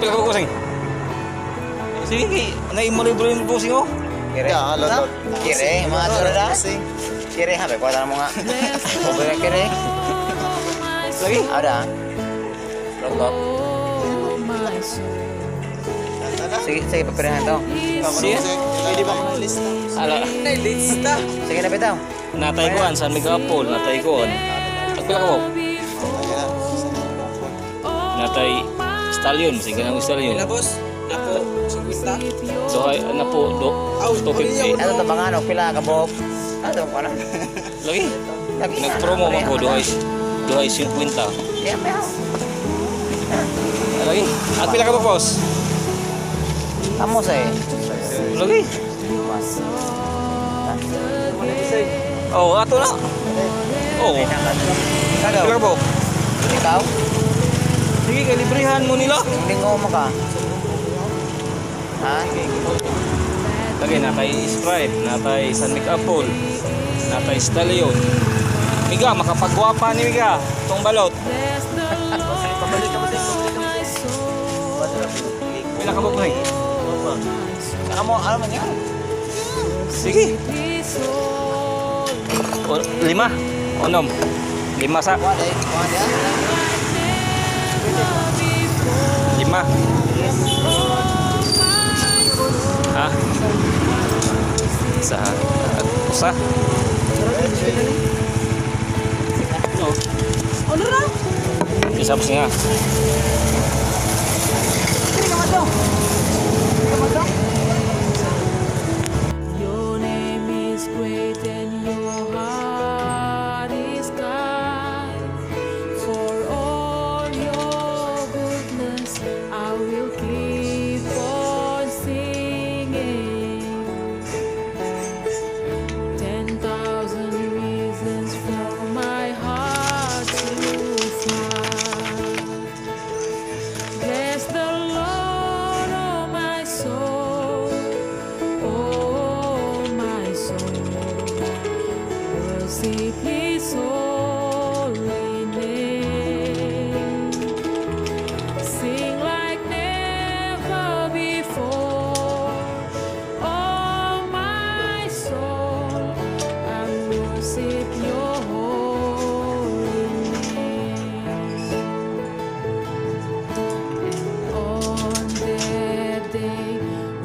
Pila ka, bossing? Sige, kay naimalibre yung bossing oh. Kire. Ya, lot. Kire, mga turda. Kire, habi ko mo nga. Pobre ka kire. Lagi. Ada. Lot. Sige, sige, papirahan to. Sige. Pwede ba akong lista? Ala. Lista. Sige na bitaw. Natay ko an San Miguel Apple, natay ko an. At pila ka mo? Natay Stallion, sige na Stallion. Pila, boss? Ako, 50. Duhay na po do 250. Ano to bang ano, pila ka buhok? Ano ko na? Lagi. Lagi. Nagpromo man ko duhay duhay 50. Yeah, meow. Lagi. At pila ka ba, boss? Amo sa eh. Lagi. Oh, ato na. Oh, Kagaw. pila ka po? Ikaw? Sige, kay librehan mo nila. Linggo mo ka. Ha? Lagi natay Sprite, natay San Mig Apple, natay Stallion. Miga, makapagwapa ni Miga. Itong balot. Pila ka ba, pre? Amo, ano man yun? Sige. O, lima. Onom. Lima sa. Wala eh. Wala. Lima. Ha? Isa. At usa. No. Ano ra? Isa pa nga. Your name is great and your heart is kind. For all your goodness, I will keep on singing. 10,000 reasons for my heart to find. Bless the Lord, oh my soul. Oh, my soul, worship His holy name. Sing like never before. Oh, my soul, I worship Your holy name. And on that day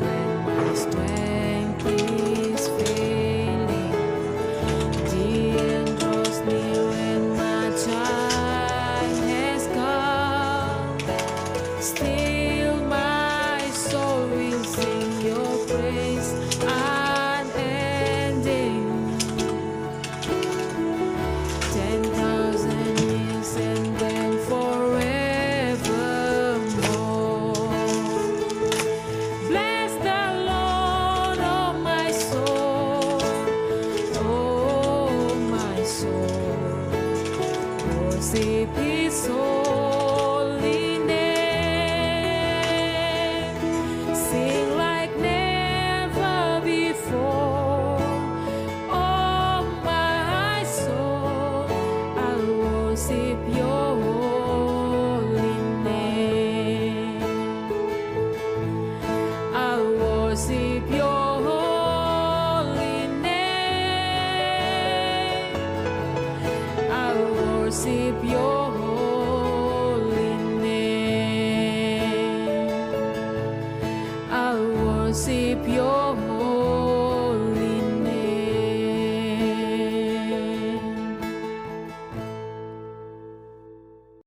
when my strength is failing, the end draws near and my time has come. Still, my soul will sing Your praise unending. 10,000 years and then forevermore. Bless the Lord, oh my soul, oh my soul. Worship His holy name. Sing like never before. Oh my soul, I worship Your holy name. I worship Your holy name. I worship Your holy name. I worship Your